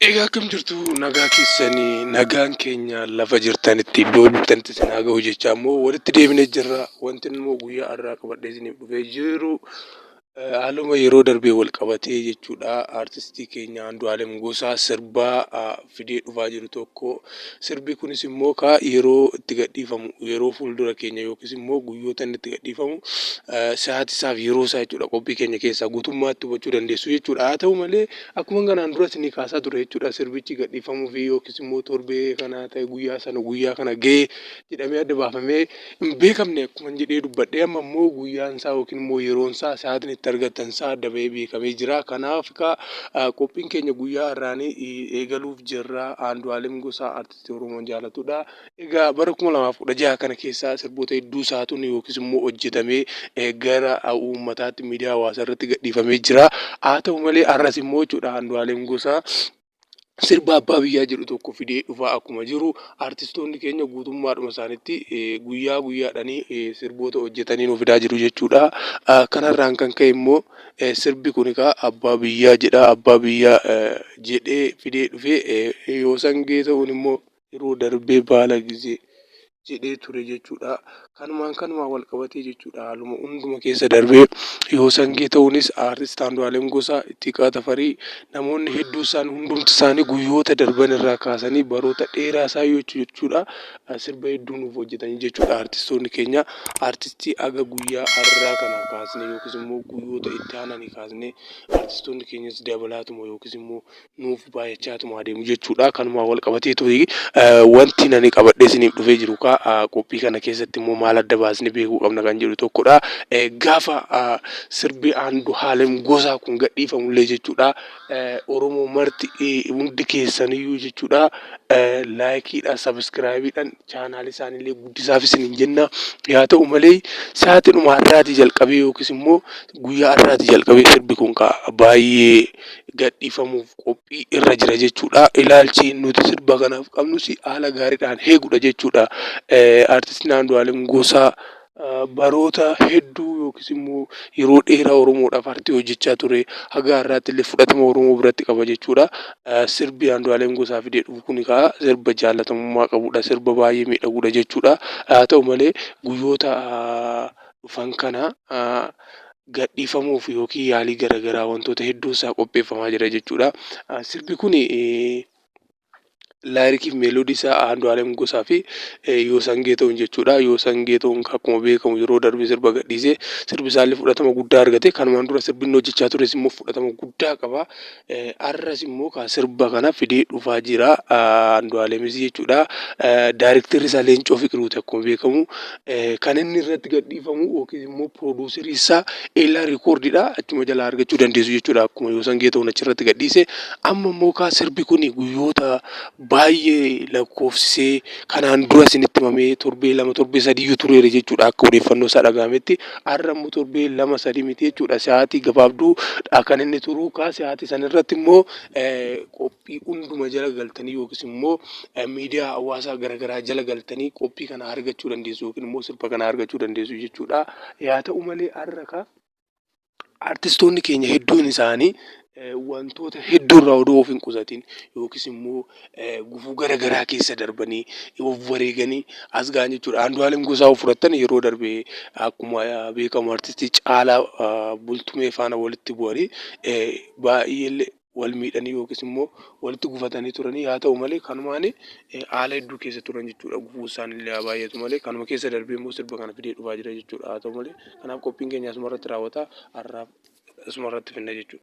Egaa akkam jirtu, nagaa keessanii? Nagaan keenya lafa jirtanitti, iddoo jirtanitti isin haa ga'u jechaa immoo walitti deebinee jirra. Wanti immoo guyyaa har'aa qabadhee isiniif dhufee jiru haaluma yeroo darbee wal qabatee jechuudha. Artistii keenya Andu'aalem Gosaa sirbaa fidee dhufaa jiru tokko. Sirbi kunis immoo ka yeroo itti gadhiifamu, yeroo fuuldura keenya yookiis immoo guyyoota inni itti gadhiifamu, sa'aatii isaaf yeroo isaa jechuudha, qophii keenya keessaa guutummaatti hubachuu dandeessu jechuudha. Haa ta'u malee, akkuma kanaan dura isinii kaasaa ture jechuudha, sirbichi gadhiifamuu fi yookiis immoo torbee kana ta'e, guyyaa sana, guyyaa kana ga'ee jedhamee adda baafamee hin beekamne akkuma jedhee dubbadhee, amma immoo guyyaan isaa yookiin immoo yeroon isaa, sa'aatiin itti argattan isaa adda bahee beekamee jira. Kanaaf qophiin keenya guyyaa har'aanii eegaluuf jirra. Andu'aalem Gosaa artistii Oromoon jaalatudha. Egaa bara 2016 kana keessa sirboota hedduu isaatuun yookiis immoo hojjetamee gara uummataatti miidiyaa hawaasaa irratti gadhiifamee jira. Haa ta'u malee, har'as immoo jechuudha, Andu'aalem Gosaa sirba Abbaa Biyyaa jedhu tokko fidee dhufaa akkuma jiru, artistoonni keenya guutummaadhuma isaaniitti guyyaa guyyaadhaan sirboota hojjetanii nu fidaa jiru jechuudha. Kanarraan kan ka'e immoo sirbi kun egaa Abbaa Biyyaa jedha. Abbaa Biyyaa jedhee fidee dhufee, yoo sangee ta'uun immoo yeroo darbee baala gizee jedhee ture jechuudha. Kanumaan wal qabatee jechuudha, haaluma hunduma keessa darbee yoo sangee ta'uunis artist Andu'aalem Gosaa, Ittiqaa Tafarii, namoonni hedduu isaan hundumti isaanii guyyoota darban irraa kaasanii baroota dheeraa isaa jechuudha, sirba hedduu nuuf hojjetanii jechuudha artistoonni keenya. Artistii aga guyyaa har'aa kana kaasnee yookiis immoo guyyoota itti aananii kaasnee, artistoonni keenyas dabalaatuma yookiis immoo nuuf baay'achaatuma adeemu jechuudha. Kanumaan wal qabatee ture wanti nani qabadhee isiniif dhufee jiru kaa, qophii kana keessatti immoo maal adda baasnee beekuu qabna kan jedhu tokkodha. Gaafa sirbi Andu'aalem Gosaa kun gadhiifamullee jechuudha, Oromoo marti hundi keessaniyyuu jechuudha, likeiidhaan, subscribeiidhaan channelii isaaniillee guddisaaf isiniin jenna. Haa ta'u malee, sa'aatiidhuma har'aatii jalqabee yookiis immoo guyyaa har'aatii jalqabee sirbi kun baay'ee gadhiifamuuf qophii irra jira jechuudha. Ilaalchi nuti sirba kanaaf qabnus haala gaariidhaan eegudha jechuudha. Artistiin Andu'aalem Gosaa baroota hedduu yookiis immoo yeroo dheeraa Oromoodhaaf aartii hojjechaa ture. Haga har'aatti illee fudhatama Oromoo biratti qaba jechuudha. Sirbi Andu'aalem Gosaa fidee dhufu kun egaa sirba jaallatamummaa qabudha. Sirba baay'ee miidhagudha jechuudha. Haa ta'u malee, guyyoota dhufan kana gadhiifamuuf yookiin yaalii garaagaraa wantoota hedduu isaa qopheeffamaa jira jechuudha. Sirbi kun lyricii fi melody isaa Andu'aalem Gosaa fi Yoosan Geetahuun jechuudha. Yoosan Geetahuun akkuma beekamu yeroo darbe sirba gadhiisee, sirbi isaallee fudhatama guddaa argate. Kanumaan dura sirbi inni hojjechaa tures immoo fudhatama guddaa qaba. Har'as immoo sirba kana fidee dhufaa jira Andu'aalemis jechuudha. Directorri isaa Leencoo Fiqiruuti akkuma beekamu. Kan inni irratti gadhiifamu yookiin immoo producerii isaa Eelaa Recordiidha. Achuma jalaa argachuu dandeessu jechuudha. Akkuma Yoosan Geetahuun achirratti gadhiise. Amma immoo kaa sirbi kun guyyoota baay'ee lakkoofsisee, kanaan dura isinitti himamee torbee 2, torbee 3yyuu tureera jechuudha akka odeeffannoo isaa dhaga'ametti. Har'a immoo torbee 2, 3 miti jechuudha. Sa'aatii gabaabduudha kan inni turu. Kaa sa'aatii sana irratti immoo qophii hunduma jala galtanii yookiis immoo miidiyaa hawaasaa garaagaraa jala galtanii qophii kana argachuu dandeessu yookiin immoo sirba kana argachuu dandeessu jechuudha. Haa ta'u malee, har'a kaa artistoonni keenya hedduun isaanii wantoota hedduurraa odoo of hin qusatin yookiis immoo gufuu garaagaraa keessa darbanii of wareeganii as ga'an jechuudha. Andu'aalem Gosaa of fudhattan, yeroo darbe akkuma beekamu artistii Caalaa Bultumee faana walitti bu'anii baay'ee wal miidhanii yookiis immoo walitti gufatanii turanii. Haa ta'u malee, kanumaan haala hedduu keessa turan jechuudha. Gufuu isaaniillee haa baay'atu malee, kanuma keessa darbee immoo sirba kana fidee dhufaa jira jechuudha. Haa ta'u malee, kanaaf qophiin keenya asuma irratti raawwata. Har'aaf asuma irratti finna jechuudha.